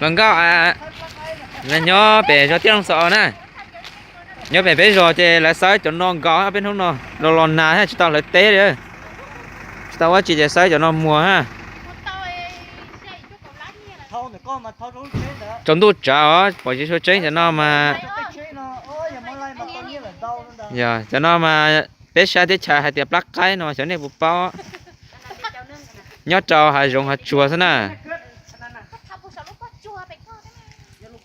Los nkauj, nyob pem zos Tiaj Looj Xos na. Nyob pem peb zos ces lawv xawb cov no nkaus, peb hnub no los los nag thiab tsis tau hlawv teb li. Tsis tau ua tsi ces xawb cov no muag ha. Tsaus ntuj tsav os, pom tsis tshua tseeb cov no mas. Yog cov no mas peb saib teb chaws hais tias plab qaib no xyov nej puas paub. Nyob rau hav zoov hav tsuag xwb na.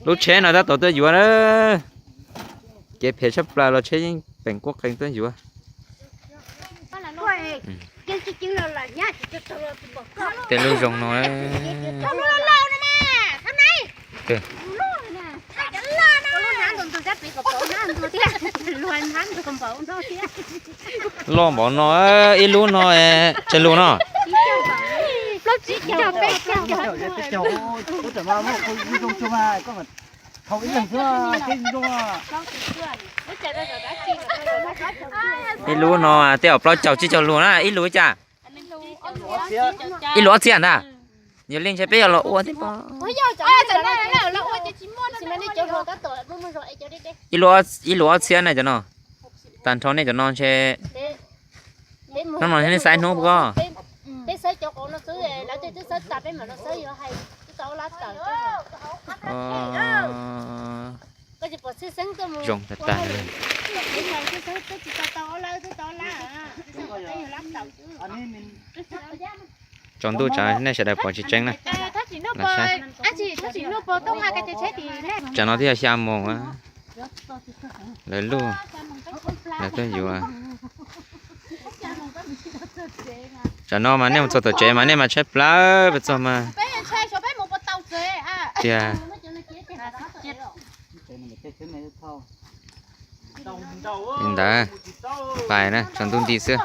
Lub tsheb no tab tom tuaj yuav na. Kev phem tshaj plaws los tsheb yeej peem quaj qees tuaj yuav. Tej lub zoo no. Loj npaum no, ib lub no tsawg lus no? Ib lub no tej zaum plaub caug tsib caug lus na, ib lus cas? Ib lus ob txhiab ntag. Yog li ntshe peb yuav los ua thiab pob. Ib lus ob txhiab na cov no. Tag nrho nej cov no ntshe hnub no nej xaiv hnub pob. Zoo tag tag li. Tsaus ntuj tsav nej sawv daws pom tsis tseeb na. Tsam no twb yog xya moos, lawv lub, lawv tuaj yuav. Tsam no mas nej mus txog tom tsev mas nej mas tshaib plab pes txog mas. Tiag. Li ntawd, pais na, tsaus ntuj nti xwb.